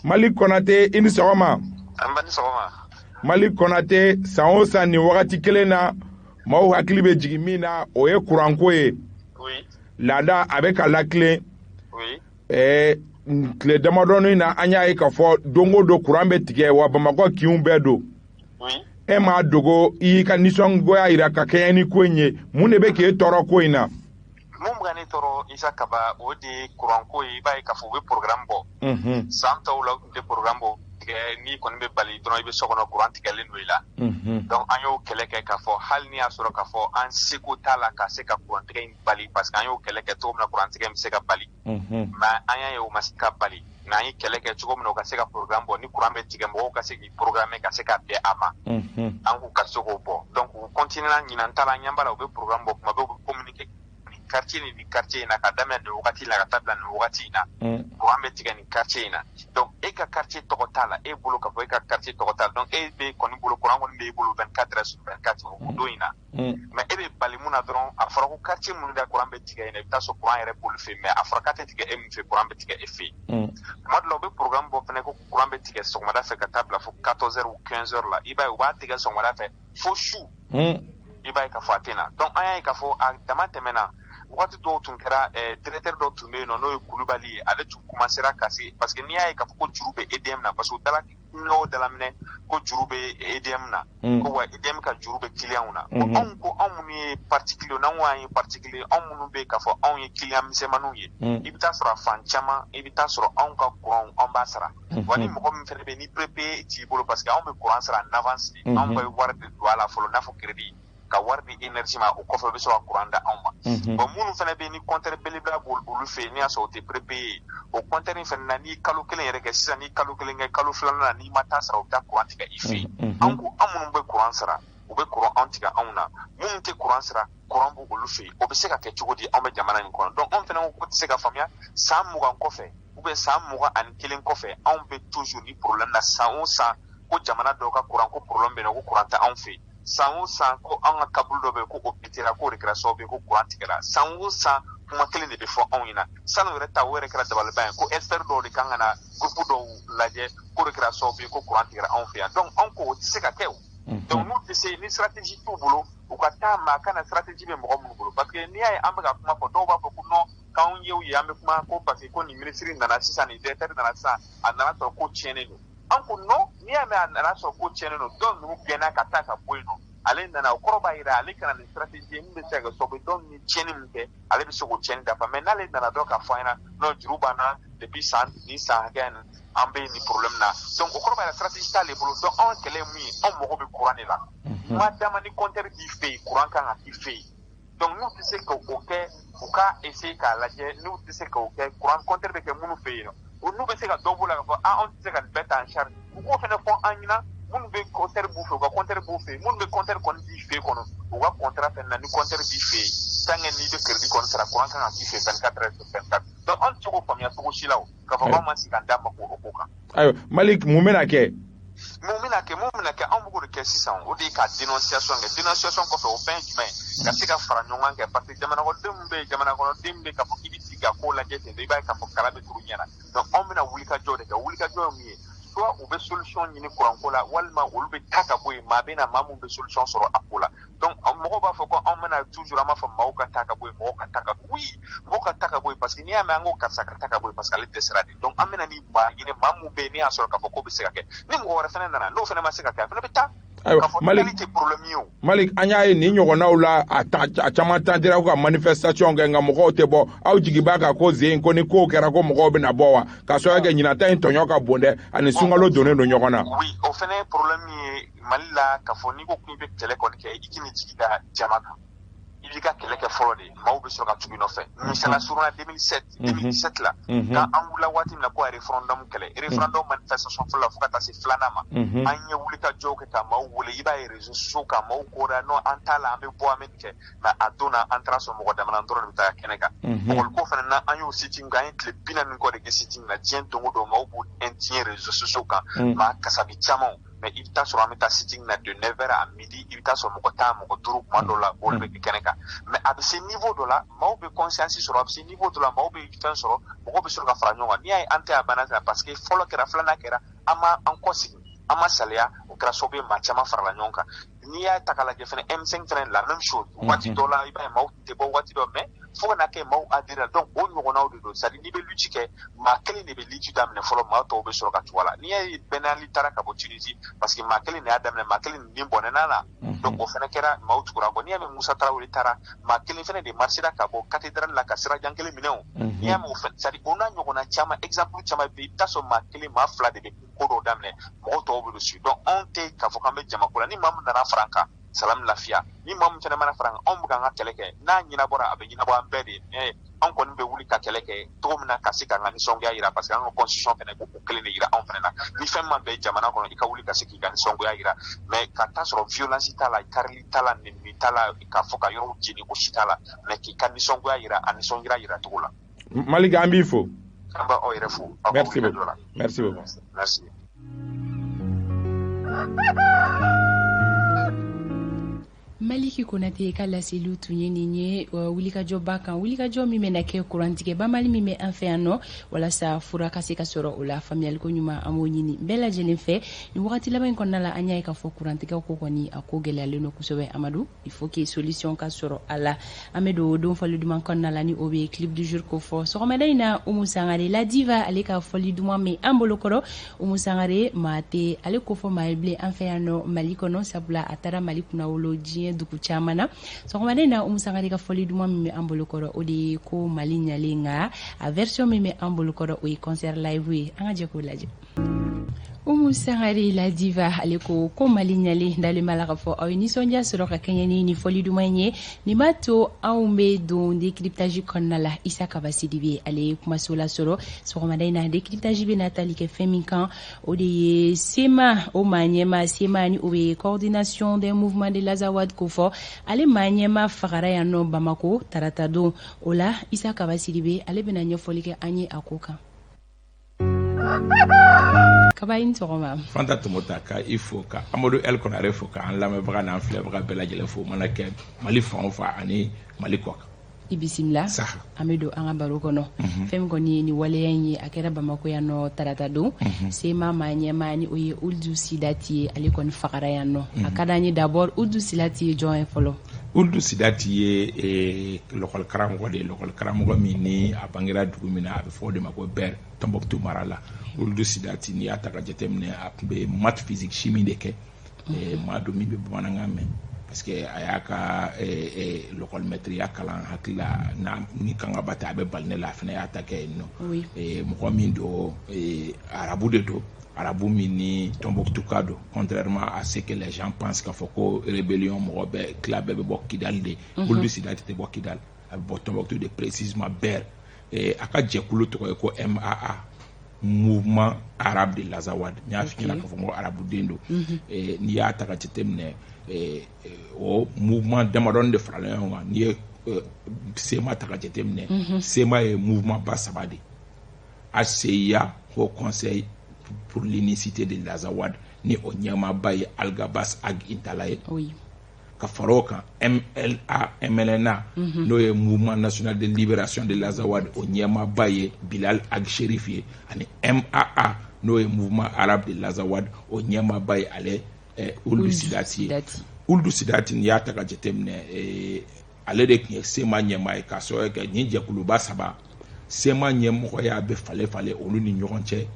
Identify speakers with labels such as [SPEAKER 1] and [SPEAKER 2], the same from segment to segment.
[SPEAKER 1] Malik Konate, i ni sɔgɔma.
[SPEAKER 2] An ba ni sɔgɔma.
[SPEAKER 1] Malik Konate, san o san nin wagati kelen na, maaw hakili bɛ jigin min na, o ye kuranko ye. Laada a bɛ ka latilen. Ɛɛ, tile damadɔnin na, an y'a ye k'a fɔ don o don kuran bɛ tigɛ wa Bamakɔ kinw bɛɛ don. E m'a dogo, i y'i ka nisɔngoya yira ka kɛɲɛ ni ko in ye. Mun de bɛ k'e tɔɔrɔ ko in na?
[SPEAKER 2] Mun bɛ ka ne tɔɔrɔ, Isa Kaba, o de ye kuranko ye. I b'a ye k'a fɔ u bɛ programme bɔ. San tɔw la, u tun tɛ programme bɔ. N'i kɔni bɛ bali dɔrɔn, i bɛ so kɔnɔ, kuran tigɛlen don i la. Donc an y'o kɛlɛ kɛ k'a fɔ hali n'i y'a sɔrɔ k'a fɔ an seko t'a la ka se ka kurantigɛ in bali, parce que an y'o kɛlɛ kɛ cogo min na kurantigɛ in bɛ se ka bali, mais an y'a ye o ma se ka bali. Mais an ye kɛlɛ kɛ cogo min na u ka se ka programme bɔ, ni kuran bɛ tigɛ, mɔgɔw ka se k'i programmer ka se ka bɛn a ma, an k'u ka se k'o bɔ. Donc u continuer ɲinan ta la, an ɲɛ b'a la, u bɛ programme bɔ kuma bɛɛ, u bɛ communiquer nin quartier ni nin quartier in na, ka daminɛ nin wagati la ka taa bila nin wagati in na, kuran bɛ tigɛ nin quartier in na. Donc e ka quartier tɔgɔ t'a la, e bolo k'a fɔ e ka quartier tɔgɔ t'a la. Donc e bɛ kɔni bolo, kuran kɔni b'e bolo 24 heures sur 24 o don in na. Mais e bɛ bali mun na dɔrɔn, a fɔra ko quartier minnu da kuran bɛ tigɛ yen, i bɛ taa sɔrɔ kuran yɛrɛ b'olu fɛ yen, mais a fɔra k'a tɛ tigɛ e min fɛ, kuran bɛ tigɛ e fɛ yen. Tuma dɔ la, u bɛ programme bɔ fɛnɛ ko kuran bɛ tigɛ sɔgɔmada fɛ ka taa bila fo 14 heures ou 15 heures la. I b'a ye, u b'a tigɛ sɔgɔmada fɛ fo su, i b'a ye k'a fɔ a tɛ na. Donc an y'a ye k'a fɔ a dama tɛmɛna. Wagati dɔw tun kɛra, directeur dɔ tun bɛ yen nɔ, n'o ye Kulubali ye, ale tun commencera ka se, parce que n'i y'a ye k'a fɔ ko juru bɛ EDM na, parce que u dala n'o dalaminɛ ko juru bɛ EDM na, ko wa EDM ka juru bɛ client na. Ko anw, ko anw minnu ye particulier, n'an ko an ye particulier, anw minnu bɛ k'a fɔ anw ye client misɛnmaninw ye, i bɛ taa sɔrɔ a fan caman, i bɛ taa sɔrɔ anw ka courant, anw b'a sara. Wa ni mɔgɔ min fana bɛ yen ni prépayé t'i bolo, parce que anw bɛ courant sara en avance de, anw bɛ wari de don a la fɔlɔ, n'a fɔ crédit, ka wari di énergie ma, o kɔfɛ u bɛ sɔrɔ ka courant da anw ma. Bon, minnu fana bɛ yen ni compteur belebele b'olu fɛ yen, n'i y'a sɔrɔ o tɛ prépayé, o compteur in fana na, n'i kalo kelen yɛrɛ kɛ sisan, n'i kalo kelen kɛ, kalo filanan na, n'i ma taa sara, u bɛ taa courant tigɛ i fɛ yen. Anw ko anw minnu bɛ courant sara, u bɛ courant anw tigɛ anw na, minnu tɛ courant sara, courant b'u olu fɛ yen. O bɛ se ka kɛ cogo di anw bɛ jamana in kɔnɔ? Donc anw fana ko ko tɛ se ka faamuya. San 20 kɔfɛ ou bien san 21 kɔfɛ, anw bɛ toujours ni problème na. San o san, ko jamana dɔw ka courant ko problème bɛ yen nɔ, ko courant tɛ anw fɛ yen. San o san, ko an ka câble dɔ bɛ yen ko o pétera, k'o de kɛra sababu ye ko courant tigɛra. San o san, kuma kelen de bɛ fɔ anw ɲɛna. Sanu yɛrɛ ta, o yɛrɛ kɛra dabaliban ye, ko expert dɔw de kan ka na groupe dɔw lajɛ, k'o de kɛra sababu ye ko courant tigɛra anw fɛ yan. Donc anw ko o tɛ se ka kɛ o. Donc n'u tɛ se, ni stratégie t'u bolo, u ka taa maa ka na stratégie bɛ mɔgɔ minnu bolo, parce que n'i y'a ye an bɛ ka kuma fɔ, dɔw b'a fɔ ko non, k'anw ye u ye, an bɛ kuma ko parce que ko nin ministre nana sisan, nin directeur nana sisan, a nana sɔrɔ ko tiɲɛnen don. An ko non, n'i y'a mɛn a nana sɔrɔ ko tiɲɛnen don, dɔw ninnu gɛnna ka taa ka bɔ yen nɔ, ale nana, o kɔrɔ b'a jira ale kana ni stratégie ye min bɛ se ka kɛ sababu ye dɔw ni tiɲɛni min kɛ, ale bɛ se k'o tiɲɛni dafa. Mais n'ale nana dɔn k'a fɔ an ɲɛna non, juru b'an na depuis san ni san hakɛya in, an bɛ nin problème na, donc o kɔrɔ b'a jira stratégie t'ale bolo. Donc anw kɛlɛ ye mun ye? Anw mago bɛ courant de la. Ma dama ni compteur b'i fɛ yen, courant kan ka k'i fɛ yen. Donc n'u tɛ se k'o kɛ, u ka essayer k'a lajɛ. N'u tɛ se k'o kɛ, courant compteur bɛ kɛ minnu fɛ yen nɔ, n'u bɛ se ka dɔ b'o la k'a fɔ ah, anw tɛ se ka nin bɛɛ ta en charge, u k'o fana fɔ an ɲɛna. Minnu bɛ compteur b'u fɛ, u ka compteur b'u fɛ yen. Minnu bɛ compteur kɔni b'i fɛ yen kɔnɔ, u ka contrat fɛnɛ na, ni compteur b'i fɛ yen, tant que n'i bɛ crédit kɔni sara, courant kan ka k'i fɛ 24 heures sur 24. Donc anw tɛ se k'o faamuya cogo si la o, k'a fɔ k'anw ma sigi k'an da ma o ko kan.
[SPEAKER 1] Ayiwa Malik, mun bɛna kɛ?
[SPEAKER 2] Mun bɛna kɛ? Mun bɛna kɛ, anw bɛ k'o de kɛ sisan, o de ye ka dénonciation kɛ. Dénonciation kɔfɛ, o fɛn ye jumɛn ye? Ka se ka fara ɲɔgɔn kan kɛ, parce que jamana kɔnɔden min bɛ yen, jamana kɔnɔden min bɛ k'a fɔ k'i bɛ sigi ka ko lajɛ ten tɔ, i b'a ye k'a fɔ kala bɛ turu ɲɛ na. Donc anw bɛna wulikajɔ de kɛ. Wulikajɔ ye mun ye? Soit u bɛ solution ɲini kuranko la, walima olu bɛ taa ka bɔ yen, maa bɛ na, maa mun bɛ solution sɔrɔ a ko la. Donc mɔgɔw b'a fɔ ko anw bɛna toujours, an b'a fɔ maaw ka taa ka bɔ yen, mɔgɔw ka taa ka bɔ, oui, mɔgɔw ka taa ka bɔ yen, parce que n'i y'a mɛn an ko karisa ka taa ka bɔ yen, parce que ale dɛsɛra de. Donc an bɛna ni maa ɲini, maa mun bɛ yen n'i y'a sɔrɔ k'a fɔ ko bɛ se ka kɛ. Ni mɔgɔ wɛrɛ fana nana, n'o fana ma se ka kɛ, a fana bɛ taa.
[SPEAKER 1] Ayiwa Malik,
[SPEAKER 2] tɛ problème ye o.
[SPEAKER 1] Malik, an y'a ye nin ɲɔgɔnnaw la, a caman tantera ko ka manifestation kɛ, nka mɔgɔw tɛ bɔ. Aw jigi b'a kan ko zen ko ni kow kɛra ko mɔgɔw bɛna bɔ wa? K'a sababu kɛ ɲinata in tɔɲɔ ka bon dɛ, ani sunkalo donnen don ɲɔgɔn na.
[SPEAKER 2] Oui, o fana ye problème ye Mali la, k'a fɔ n'i ko k'i bɛ kɛlɛ kɔni kɛ, i k'i jigi da jama kan. I b'i ka kɛlɛ kɛ fɔlɔ de, maaw bɛ sɔrɔ ka tugu i nɔfɛ. Misala surunna 2007, 2017 la, kan an wulila waati min na ko a référendum kɛlɛ, référendum manifestation fɔlɔ la fo ka taa se filanan ma, an ye wulikajɔw kɛ ka maaw wele, i b'a ye réseaux sociaux kan, maaw kora non, an t'a la, an bɛ bɔ, an bɛ nin kɛ. Mais a don na, an taara sɔrɔ mɔgɔ dama dɔrɔn de bɛ taa kɛnɛ kan. Ɔkɔliko fana na, an y'o sit-in kɛ, an ye tile 40 kɔ de kɛ sit-in na. Diɲɛ don o don, maaw b'u indigner réseaux sociaux kan, maa kasabi caman. Mais i bɛ taa sɔrɔ an bɛ taa sitting na de 9h à midi, i bɛ taa sɔrɔ mɔgɔ 10, mɔgɔ 5, kuma dɔw la olu bɛ kɛ kɛnɛ kan. Mais a bɛ se niveau dɔ la, maaw bɛ conscience sɔrɔ, a bɛ se niveau dɔ la, maaw bɛ fɛn sɔrɔ, mɔgɔw bɛ sɔrɔ ka fara ɲɔgɔn kan. N'i y'a ye an tɛ a banna sisan, parce que fɔlɔ kɛra, filanan kɛra, an ma an kɔ sigi, an ma saliya, o kɛra sababu ye maa caman farala ɲɔgɔn kan. N'i y'a ta k'a lajɛ fɛnɛ, M5 fɛnɛ, la même chose. Waati dɔ la, i b'a ye maaw tɛ bɔ waati dɔ, mais fo ka na kɛ maaw adhéré. Donc o ɲɔgɔnnaw de don. C'est à dire, n'i bɛ lutte kɛ, maa kelen de bɛ lutte daminɛ fɔlɔ, maa tɔw bɛ sɔrɔ ka tugu a la. N'i y'a ye Ben Ali taara ka bɔ Tunisie, parce que maa kelen de y'a daminɛ, maa kelen de bɔnɛna la. Donc o fɛnɛ kɛra, maaw tugura kɔ. N'i y'a mɛn Musa Tarawele taara, maa kelen fɛnɛ de marchera ka bɔ cathédrale la ka sirajan kelen minɛ. O n'i y'a mɛn o fɛnɛ, c'est à dire, o n'a ɲɔgɔnna caman, exemple caman bɛ yen. I bɛ taa sɔrɔ maa kelen, maa fila de bɛ ko dɔw daminɛ, mɔgɔw tɔw bɛ don su. Donc anw tɛ k'a fɔ k'an bɛ jamako la. Ni maa min nana fara an kan, salam, lafiya. Ni maa min fɛnɛ mana fara an kan, anw bɛ k'an ka kɛlɛ kɛ. N'a ɲɛnabɔra, a bɛ ɲɛnabɔ an bɛɛ de ye. Anw kɔni bɛ wuli ka kɛlɛ kɛ cogo min na ka se k'an ka nisɔngoya yira, parce que an ka constitution fɛnɛ b'o kelen de yira anw fɛnɛ na. Ni fɛn ma bɛn jamana kɔnɔ, i ka wuli ka se k'i ka nisɔngoya yira, mais ka taa sɔrɔ violence t'a la, karili t'a la, nɛni t'a la, k'a fɔ ka yɔrɔw jeni, o si t'a la, mais k'i ka nisɔngoya yira a nisɔngoya yira cogo la.
[SPEAKER 1] Maliki, an b'i fo.
[SPEAKER 2] An b'aw yɛrɛ fo.
[SPEAKER 1] Merci beaucoup, merci beaucoup.
[SPEAKER 2] Merci.
[SPEAKER 3] Maliki Konate ka laseliw tun ye nin ye wulikajɔba kan, wulikajɔ min bɛna kɛ kurantigɛ banbali min bɛ an fɛ yan nɔ, walasa fura ka se ka sɔrɔ o la. Faamuyaliko ɲuman, an b'o ɲini bɛɛ lajɛlen fɛ. Nin wagati laban in kɔnɔna la, an y'a ye k'a fɔ kurantigɛ ko kɔni, a ko gɛlɛyalen don kosɛbɛ. Amadu, il faut que solution ka sɔrɔ a la. An bɛ don don fɔli duman kɔnɔna la, ni o bɛ clip du jour ko fɔ. Sɔgɔmada in na, Umu Sangare la diva, ale ka fɔli duman min an bolo kɔrɔ. Umu Sangare, maa tɛ ale ko fɔ maa ye bilen an fɛ yan nɔ Mali kɔnɔ, sabula a taara Mali kunnawolo diɲɛ dugu caman na. Sɔgɔmada in na, Umu Sangare ka fɔli duman min bɛ an bolo kɔrɔ, o de ye ko Mali ɲalen, nka a version min bɛ an bolo kɔrɔ, o ye concert live ye. An ka jɛ k'o lajɛ. Umu Sangare la diva, ale ko ko Mali ɲalen. Dalen b'a la k'a fɔ aw ye nisɔndiya sɔrɔ ka kɛɲɛ ni nin fɔli duman ye. Nin b'a to anw bɛ don décryptage kɔnɔna la. Isa Kaba Sidibe, ale ye kumaso lasɔrɔ sɔgɔmada in na. Décryptage bɛ na tali kɛ fɛn min kan, o de ye CMA, o maa ɲɛma CMA, ni o bɛ Coordination des mouvements de l'Azawad ko fɔ, ale maa ɲɛma fagara yan nɔ Bamako tarata don. O la, Isa Kaba Sidibe, ale bɛna ɲɛfɔli kɛ an ye a ko kan. Kaba, i ni sɔgɔma.
[SPEAKER 1] Fanta Tomota, ka i fo, ka Amadu El Konare fo, ka an lamɛnbaga n'an filɛbaga bɛɛ lajɛlen fo, mana kɛ Mali fan o fan ani Mali kɔ kan.
[SPEAKER 3] I bisimila. An bɛ don an ka baro kɔnɔ. Fɛn min kɔni ye ni waleya in ye, a kɛra Bamako yan nɔ tarata don. CMA maa ɲɛmaa, ni o ye Uldu Sidati ye, ale kɔni fagara yan nɔ. A ka d'an ye d'abord, Uldu Sidati ye jɔn ye fɔlɔ?
[SPEAKER 1] Uldu Sidati ye lɔkɔli karamɔgɔ de ye, lɔkɔli karamɔgɔ min ni a bangera dugu min na, a bɛ fɔ o de ma ko Bɛr, Tombouctou mara la. Uldu Sidati, n'i y'a ta ka jateminɛ, a tun bɛ maths, physique, chimie de kɛ. Maa don min bɛ bamanankan mɛn, parce que a y'a ka lɔkɔli mɛtiriya kalan, hakili la ni kangaba tɛ a bɛ bali ne la, a fana y'a ta kɛ yen nɔ. Mɔgɔ min don, arabu de don, arabu min ni Tombouctou ka don, contrairement à ce que les gens pensent, k'a fɔ ko rébellion mɔgɔ bɛɛ tila bɛɛ bɛ bɔ Kidali de. Uldu Sidati tɛ bɔ Kidali, a bɛ bɔ Tombouctou de, précisément Bɛr. A ka jɛkulu tɔgɔ ye ko MAA, Mouvement arabe de l'Azawad. N y'a f'i ɲɛna k'a fɔ ko arabuden don. N'i y'a ta ka jateminɛ, o mouvement damadɔni de faralen ɲɔgɔn kan. N'i ye CMA ta ka jateminɛ, CMA ye mouvement ba saba de: HCIA, Haut Conseil pour l'unicité de l'Azawad, ni o ɲɛmaaba ye Alghabass Ag Intalla ye. Ka fara o kan, MLA, MLNA, n'o ye Mouvement national de libération de l'Azawad, o ɲɛmaaba ye Bilal Ag Sherif ye, ani MAA, n'o ye Mouvement arabe de l'Azawad, o ɲɛmaaba ye ale Uldu Sidati ye. Uldu Sidati, n'i y'a ta ka jateminɛ, ale de tun ye CMA ɲɛmaa ye, k'a sababu kɛ nin jɛkuluba saba, CMA ɲɛmɔgɔya bɛ falen falen olu ni ɲɔgɔn cɛ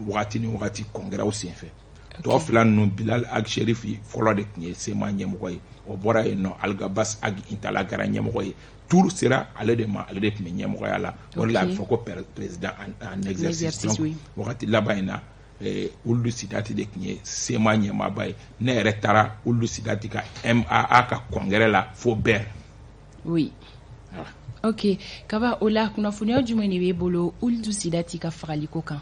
[SPEAKER 1] wagati ni wagati congrès senfɛ. Tɔ fila ninnu, Bilal Ag Sherif fɔlɔ de tun ye CMA ɲɛmɔgɔ ye, o bɔra yen nɔ, Alghabass Ag Intalla kɛra ɲɛmɔgɔ ye. Tour sera ale de ma, ale de tun bɛ ɲɛmɔgɔya la. O de la a bɛ fɔ ko président en exercice. Donc wagati laban in na, Uldu Sidati de tun ye CMA ɲɛmaaba ye. Ne yɛrɛ taara Uldu Sidati ka MAA ka congrès la fo Bɛr.
[SPEAKER 3] Oui. Ok, Kaba, o la kunnafoniya jumɛn de b'e bolo Uldu Sidati ka fagaliko kan?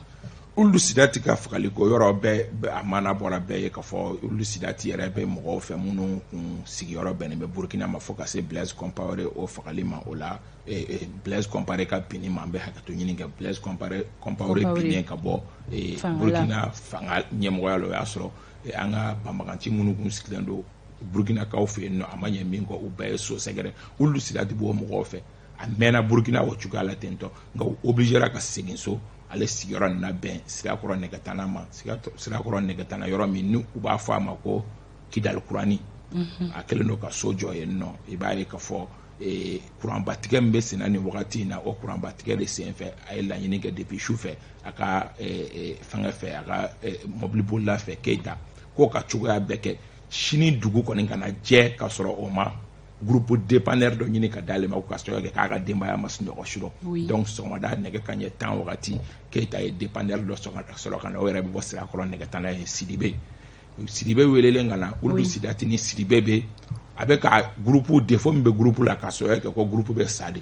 [SPEAKER 1] Ulu Sidati ka fagaliko yɔrɔ bɛɛ, a mana bɔra bɛɛ ye k'a fɔ Ulu Sidati yɛrɛ bɛ mɔgɔw fɛ minnu kun sigiyɔrɔ bɛnnen bɛ Burukina ma, fo ka se Blaise Compaoré o fagali ma. O la, Blaise Compaoré ka binni ma, an bɛ hakɛto ɲini kɛ, Blaise Compaoré binnen ka bɔ Burukina fanga ɲɛmɔgɔya la, o y'a sɔrɔ an ka banbaganci minnu kun sigilen don Burukinakaw fɛ yen nɔ, a ma ɲɛ min kɔ, u bɛɛ ye so sɛgɛrɛ. Ulu Sidati b'o mɔgɔw fɛ. A mɛnna Burukina o cogoya la ten tɔ, nka u obligera ka segin so. Ale sigiyɔrɔ nana bɛn Sirakɔrɔ Nɛgɛtana ma. Sirakɔrɔ Nɛgɛtana, yɔrɔ min ni u b'a fɔ a ma ko Kidali Kurani, a kɛlen don ka so jɔ yen nɔ. I b'a ye k'a fɔ kuranbatigɛ min bɛ senna nin wagati in na, o kuranbatigɛ de senfɛ, a ye laɲini kɛ depuis su fɛ a ka fɛngɛ fɛ, a ka mɔbilibolila fɛ, Keyita, k'o ka cogoya bɛɛ kɛ sini dugu kɔni kana jɛ ka sɔrɔ o ma groupe dépanneur dɔ ɲini ka d'ale ma, ko ka sababu kɛ k'a ka denbaya ma sunɔgɔ su rɔ. Donc sɔgɔmada nɛgɛ kanɲɛ 10 wagati, Keyita ye dépanneur dɔ sɔrɔ ka na. O yɛrɛ bɛ bɔ Sirakɔrɔ Nɛgɛtana ye, Sidibe. Sidibe welelen ka na. Ulu Sidati ni Sidibe bɛ, a bɛ ka groupe défaut min bɛ groupe la, ka sababu kɛ ko groupe bɛ sa de,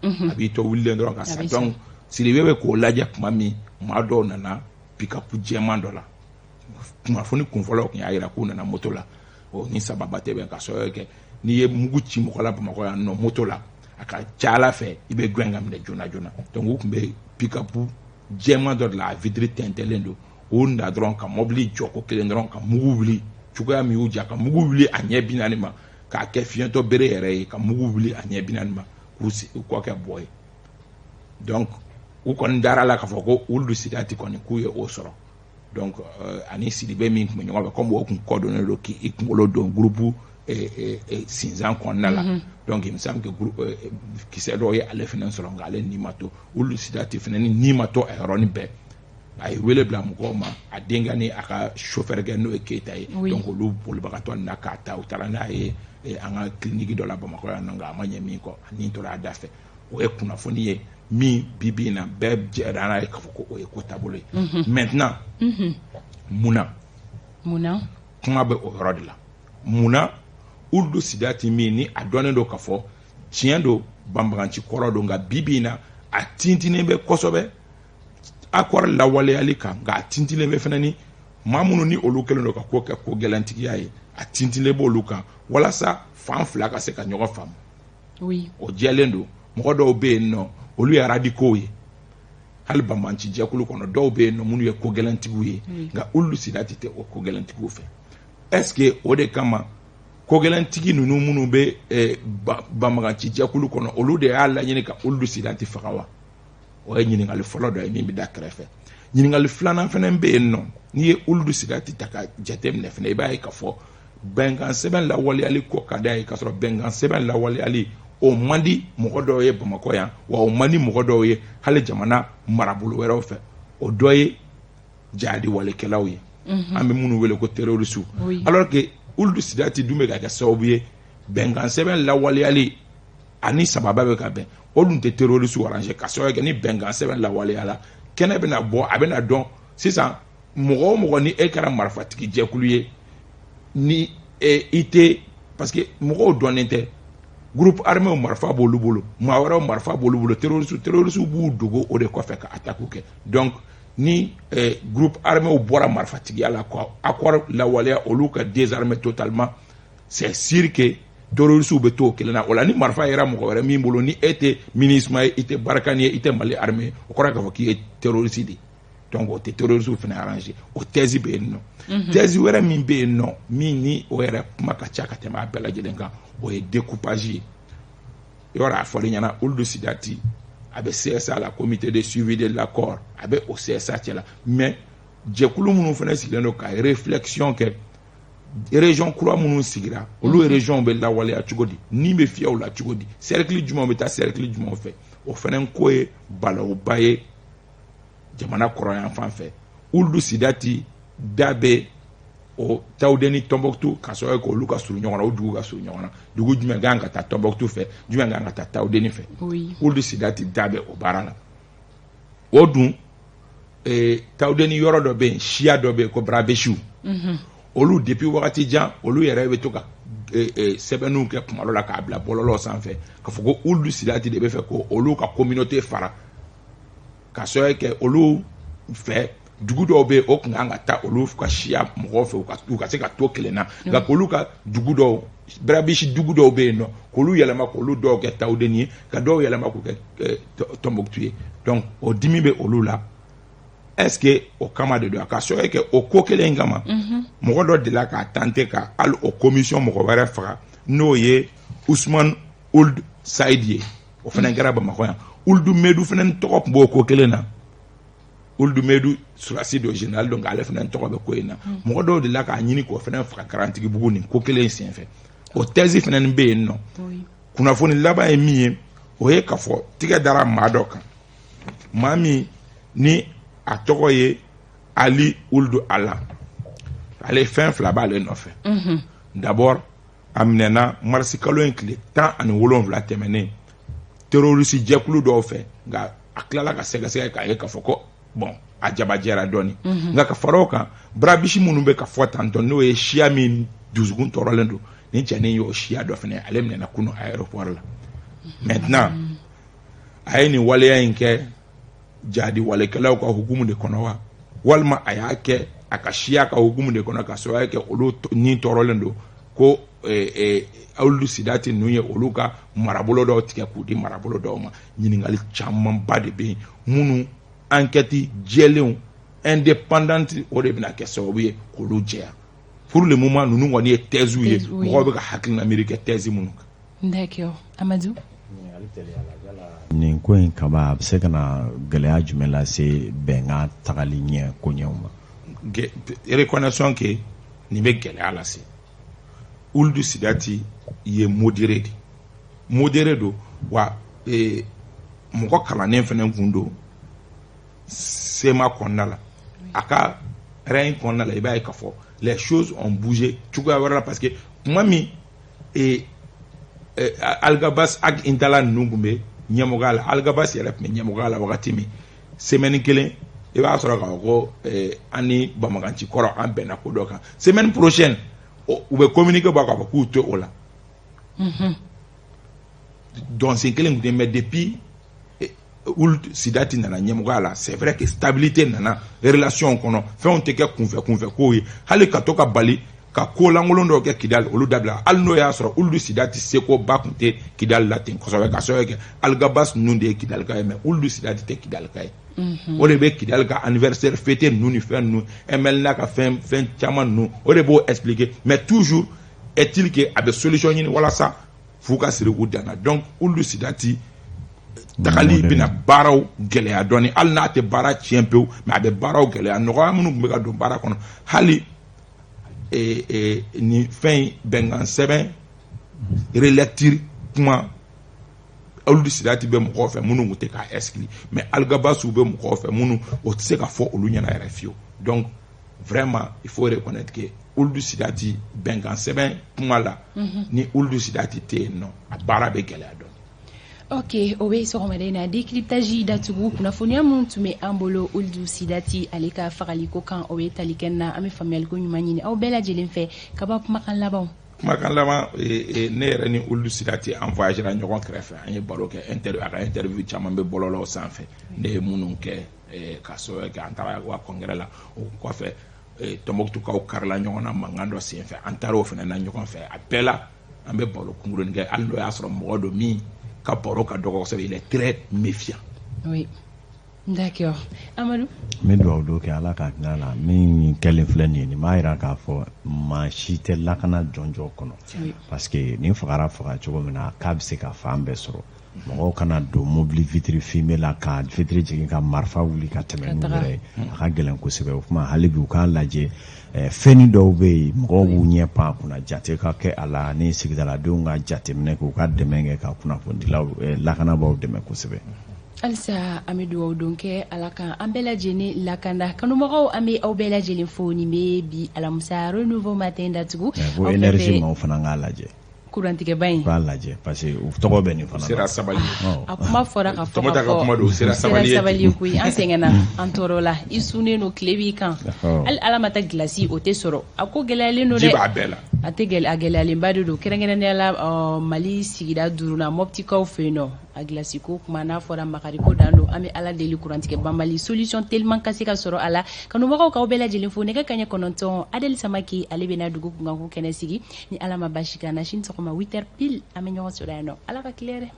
[SPEAKER 1] a b'i to wulilen dɔrɔn ka sa. Donc Sidibe bɛ k'o lajɛ tuma min, maa dɔw nana pick-up jɛman dɔ la. Kunnafoni kunfɔlɔw tun y'a jira k'u nana moto la. O ni sababa tɛ bɛn, ka sababu kɛ n'i ye mugu ci mɔgɔ la Bamakɔ yan nɔ moto la, a ka ca Ala fɛ i bɛ gɛn ka minɛ joona joona. Donc u tun bɛ pick-up jɛman dɔ de la, a vitre tɛntɛnlen don. U na dɔrɔn ka mɔbili jɔ ko kelen dɔrɔn, ka mugu wuli cogoya min y'u ja, ka mugu wuli a ɲɛ 40 ma, k'a kɛ fiɲɛtɔ bere yɛrɛ ye, ka mugu wuli a ɲɛ 40 ma, k'u kɔ kɛ bɔ ye. Donc u kɔni dara la k'a fɔ ko Ulu Sidati kɔni, k'u ye o sɔrɔ. Donc ani Sidibe min tun bɛ ɲɔgɔn fɛ, comme o tun kɔ donnen don k'i kunkolo don groupe sinzan kɔnɔna la, donc il me semble que groupe kisɛ dɔw ye ale fana sɔrɔ, nka ale ni ma to. Ulu Sidati fana ni ma to a yɔrɔnin bɛɛ. A ye wele bila mɔgɔw ma, a denkɛ ni a ka chauffeur kɛ, n'o ye Keyita ye. Donc olu bolibagatɔ nana k'a ta, u taara n'a ye an ka clinique dɔ la Bamakɔ yan nɔ, nka a ma ɲɛ min kɔ, a ni tora a da fɛ. O ye kunnafoni ye min bi bi in na bɛɛ jɛra n'a ye k'a fɔ ko o ye ko taabolo ye. Maintenant, munna?
[SPEAKER 3] Munna?
[SPEAKER 1] Kuma bɛ o yɔrɔ de la. Munna Ulu Sidati min ni a dɔnnen don k'a fɔ tiɲɛ don banbaganci kɔrɔ don, nka bi bi in na a tintinnen bɛ kosɛbɛ accord lawaleyali kan, nka a tintinnen bɛ fana ni maa minnu ni olu kɛlen don ka ko kɛ ko gɛlɛntigiya ye, a tintinnen b'olu kan walasa fan fila ka se ka ɲɔgɔn faamu? O jɛlen don, mɔgɔ dɔw bɛ yen nɔ, olu ye radicaux ye. Hali banbaganci jɛkulu kɔnɔ, dɔw bɛ yen nɔ minnu ye ko gɛlɛntigiw ye, nka Ulu Sidati tɛ o ko gɛlɛntigiw fɛ. Est ce que o de kama ko gɛlɛntigi ninnu minnu bɛ banbaganci jɛkulu kɔnɔ, olu de y'a laɲini ka Ulu Sidati faga wa? O ye ɲininkali fɔlɔ dɔ ye min bɛ da kɛrɛfɛ. Ɲininkali filanan fana bɛ yen nɔ, n'i ye Ulu Sidati ta ka jateminɛ fana, i b'a ye k'a fɔ bɛnkan sɛbɛn lawaleyali ko ka d'a ye, k'a sɔrɔ bɛnkan sɛbɛn lawaleyali o man di mɔgɔ dɔw ye Bamakɔ yan, wa o man di mɔgɔ dɔw ye hali jamana marabolo wɛrɛw fɛ. O dɔ ye jihadi walekɛlaw ye, an bɛ minnu wele ko terroriste, alors que Ulu Sidati dun bɛ ka kɛ sababu ye bɛnkan sɛbɛn lawaleyali ani sababa bɛ ka bɛn. O dun tɛ terroriste arranger, ka sababu kɛ ni bɛnkan sɛbɛn lawaleyala, kɛnɛ bɛna bɔ, a bɛna dɔn sisan mɔgɔ o mɔgɔ ni e kɛra marifatigi jɛkulu ye ni i tɛ, parce que mɔgɔw dɔnnen tɛ. Groupe armé marifa b'olu bolo, maa wɛrɛw marifa b'olu bolo, terroriste b'u dogo o de kɔfɛ ka attaque kɛ. Donc ni groupe armé bɔra marifatigiya la ka accord lawaleya, olu ka désarmer totalement, c'est sûr que terroriste bɛ to o kelen na. O la, ni marifa yera mɔgɔ wɛrɛ min bolo, ni e tɛ MINUSMA ye, i tɛ Barkhane ye, i tɛ Mali armée, o kɔrɔ k'a fɔ k'i ye terroriste de ye. Donc o tɛ terroriste fana arranger. O thèse bɛ yen nɔ. Thèse wɛrɛ min bɛ yen nɔ, min ni o yɛrɛ kuma ka ca ka tɛmɛ a bɛɛ lajɛlen kan, o ye découpage ye. Yɔrɔ a fɔlen ɲɛna, Ulu Sidati a bɛ CSA la, comité de suivi de l'accord, a bɛ o CSA cɛ la. Mais jɛkulu minnu fana sigilen don ka réflexion kɛ, région kura minnu sigira, olu région bɛ lawaleya cogo di, ni bɛ fiyɛ u la cogo di, cercle jumɛn bɛ taa cercle jumɛn fɛ, o fana ko ye balawuba ye jamana kɔrɔyan fan fɛ. Ulu Sidati da bɛ o Tawudeni, Tɔnbɔkutu, ka sababu kɛ olu ka surun ɲɔgɔn na, o dugu ka surun ɲɔgɔn na, dugu jumɛn kan ka taa Tɔnbɔkutu fɛ, jumɛn kan ka taa Tawudeni fɛ, Ulu Sidati da bɛ o baara la. O dun, Tawudeni yɔrɔ dɔ bɛ yen, siya dɔ bɛ yen ko Barabesiw, olu depuis wagati jan, olu yɛrɛ bɛ to ka sɛbɛnniw kɛ kuma dɔ la k'a bila bɔlɔlɔ sanfɛ, k'a fɔ ko Ulu Sidati de bɛ fɛ ko olu ka communauté fara, ka sababu kɛ olu fɛ. Dugu dɔw bɛ yen, o tun kan ka taa olu ka siya mɔgɔw fɛ, u ka se ka to kelen na, nka k'olu ka dugu dɔw, Barabisi dugu dɔw bɛ yen nɔ, k'olu yɛlɛma, k'olu dɔw kɛ Tawudeni ye, ka dɔw yɛlɛma k'u kɛ Tɔnbukutu ye. Donc o dimi bɛ olu la. Est ce que o kama de don? A ka sababu kɛ o ko kelen in kama, mɔgɔ dɔ delila k'a tenter ka hali o commission mɔgɔ wɛrɛ faga, n'o ye Usman Ould Said ye. O fana kɛra Bamakɔ yan. Ould Medu fana tɔgɔ tun b'o ko kelen na. Ould Medu, surasi don, général don, ale fana tɔgɔ bɛ ko in na. Mɔgɔ dɔw delila k'a ɲini k'o fana faga Karantigibugu nin ko kelen in senfɛ. O thèse fana bɛ yen nɔ. Kunnafoni laban ye min ye, o ye k'a fɔ tigɛ dara maa dɔ kan, maa min ni a tɔgɔ ye Ali Ould Ala. Ale, fɛn fila b'ale nɔfɛ. D'abord, a minɛna marisi kalo in tile 17 tɛmɛnen terroriste jɛkulu dɔw fɛ, nka a tilala ka sɛgɛsɛgɛ k'a ye k'a fɔ ko bon, a jabajɛra dɔɔni. Nka ka fara o kan, Barabisi minnu bɛ ka fɔ tantɔ, n'o ye siya min dusukun tɔɔrɔlen don, nin cɛnin y'o siya dɔ fana ye. Ale minɛna kunu aéroport la. Maintenant, a ye nin waleya in kɛ jadi walekɛlaw ka hukumu de kɔnɔ wa, walima a y'a kɛ a ka siya ka hukumu de kɔnɔ, ka sababu kɛ olu ni tɔɔrɔlen don ko Ould Sidati ninnu ye olu ka marabolo dɔw tigɛ k'u di marabolo dɔw ma? Ɲininkali camanba de bɛ yen minnu enquête jɛlenw, indépendante, o de bɛna kɛ sababu ye k'olu jɛya. Pour le moment, ninnu kɔni ye thèse ye, mɔgɔw bɛ ka hakilina miiri kɛ thèse minnu
[SPEAKER 3] kan. D'accord, Amadou.
[SPEAKER 4] Nin ko in kaba, a bɛ se ka na gɛlɛya jumɛn lase bɛnkan tagali ɲɛ koɲɛw ma?
[SPEAKER 1] Reconnaissons que nin bɛ gɛlɛya lase. Ould Sidati ye modéré de, modéré don wa, mɔgɔ kalannen fana kun don CMA kɔnɔna la. A ka règne kɔnɔna la, i b'a ye k'a fɔ les choses ont bougé cogoya wɛrɛ la, parce que tuma min Alghabass Ag Intalla ninnu tun bɛ ɲɛmɔgɔya la, Alghabass yɛrɛ tun bɛ ɲɛmɔgɔya la wagati min, semaine kelen, i b'a sɔrɔ k'a fɔ ko an ni banbaganci kɔrɔ, an bɛnna ko dɔ kan. Semaine prochaine, u bɛ communiqué bɔ k'a fɔ k'u tɛ o la. Dɔnsen kelen tun tɛ. Mais depuis Ould Sidati nana ɲɛmɔgɔya la, c'est vrai que stabilité nana relation kɔnɔ. Fɛnw tɛ kɛ kunfɛ kunfɛ kow ye. Hali ka to ka bali ka ko lankolon dɔw kɛ Kidali, olu dabila, hali n'o y'a sɔrɔ Ould Sidati sekoba tun tɛ Kidali la ten kosɛbɛ, ka sababu kɛ Alghabass ninnu de ye Kidalika ye. Mais Ould Sidati tɛ Kidalika ye. O de bɛ Kidali ka anniversaire fêté ninnu ni fɛn ninnu, MLA ka fɛn fɛn caman ninnu, o de b'o expliquer. Mais toujours est-il que a bɛ solution ɲini walasa f'u ka siri u dan na. Donc Ould Sidati tagali bɛna baaraw gɛlɛya dɔɔni, hali n'a tɛ baara tiɲɛ pewu, mais a bɛ baaraw gɛlɛya. Nɔgɔya minnu tun bɛ ka don baara kɔnɔ, hali nin fɛn in, bɛnkan sɛbɛn relecture kuma, Ould Sidati bɛ mɔgɔw fɛ minnu tun tɛ k'a exclure, mais Alghabassw bɛ mɔgɔw fɛ minnu o tɛ se ka fɔ olu ɲɛna yɛrɛ fiyewu. Donc vraiment, il faut reconnaître que Ould Sidati, bɛnkan sɛbɛn kuma la, ni Ould Sidati tɛ yen nɔ, a baara bɛ gɛlɛya dɔɔni.
[SPEAKER 3] Ok, o bɛ sɔgɔmada in na décryptage datugu. Kunnafoniya minnu tun bɛ an bolo Ould Sidati ale ka fagaliko kan, o ye tali kɛ na. An bɛ faamuyaliko ɲuman ɲini aw bɛɛ lajɛlen fɛ. Ka bɔ kumakan labanw.
[SPEAKER 1] Kumakan laban, ne yɛrɛ ni Ould Sidati, an voyagera ɲɔgɔn kɛrɛfɛ, an ye baro kɛ, interview, a ka interview caman bɛ bɔlɔlɔw sanfɛ, ne ye minnu kɛ, ka sababu kɛ an taara wa congrès la. O kɔfɛ, Tɔnbukutukaw karila ɲɔgɔn na mankan dɔ senfɛ, an taara o fana na ɲɔgɔn fɛ. A bɛɛ la, an bɛ baro kunkurunin kɛ, hali n'o y'a sɔrɔ mɔgɔ don min ka baro ka dɔgɔ kosɛbɛ, il est très méfiant.
[SPEAKER 3] Oui. D'accord. Amadou.
[SPEAKER 4] N bɛ dugawu don kɛ, Ala ka hinɛ la. Min kɛlen filɛ nin ye, nin b'a jira k'a fɔ maa si tɛ lakana jɔnjɔn kɔnɔ, parce que nin fagara faga cogo min na, k'a bɛ se ka fan bɛɛ sɔrɔ. Mɔgɔw kana don mobili vitre fumée la, ka vitre jigin, ka marifa wuli ka tɛmɛ n'u yɛrɛ ye. A ka gɛlɛn kosɛbɛ. O kuma, hali bi u k'a lajɛ, fɛnni dɔw bɛ yen, mɔgɔw b'u ɲɛ pan a kunna, jate ka kɛ a la, ni sigidaladenw ka jateminɛ kɛ, u ka dɛmɛ kɛ ka kunnafonidilaw, lakanabaaw dɛmɛ kosɛbɛ.
[SPEAKER 3] Halisa an bɛ dugawu don kɛ, Ala kan an bɛɛ lajɛlen lakanda. Kanubagaw, an bɛ aw bɛɛ lajɛlen fo. Nin bɛ bi alamisa Renouveau Matin datugu.
[SPEAKER 4] Ko énergie maaw fana k'a lajɛ.
[SPEAKER 3] Kurantigɛba in.
[SPEAKER 4] K'a lajɛ, parce que u tɔgɔ bɛ nin fana.
[SPEAKER 1] Sera sabali.
[SPEAKER 3] A kuma fɔra ka fɔ.
[SPEAKER 1] Tɔmɔta ka kuma don, o sera sabali
[SPEAKER 3] ye. Sabali ye koyi. An sɛgɛnna, an tɔɔrɔ la, i sunnen don, tile b'i kan, hali Ala ma taa gilasi o tɛ sɔrɔ, a ko gɛlɛyalen don dɛ.
[SPEAKER 1] Ji b'a bɛɛ la.
[SPEAKER 3] A tɛ gɛlɛ, a gɛlɛyalenba de don, kɛrɛnkɛrɛnnenya la Mali sigida duurunan, Mɔptikaw fɛ yen nɔ. A gilasi ko kuma n'a fɔra, makariko dan don. An bɛ Ala deli, kurantigɛ banbali, solution teliman ka se ka sɔrɔ a la. Kanubagaw, k'aw bɛɛ lajɛlen fo. Nɛgɛ kaɲɛ 9, Adel Samake, ale bɛna dugu kunkanko kɛnɛ sigi. Ni Ala ma basi k'an na, sini sɔgɔma 8 heures pile, an bɛ ɲɔgɔn sɔrɔ yan nɔ. Ala ka tile hɛrɛ.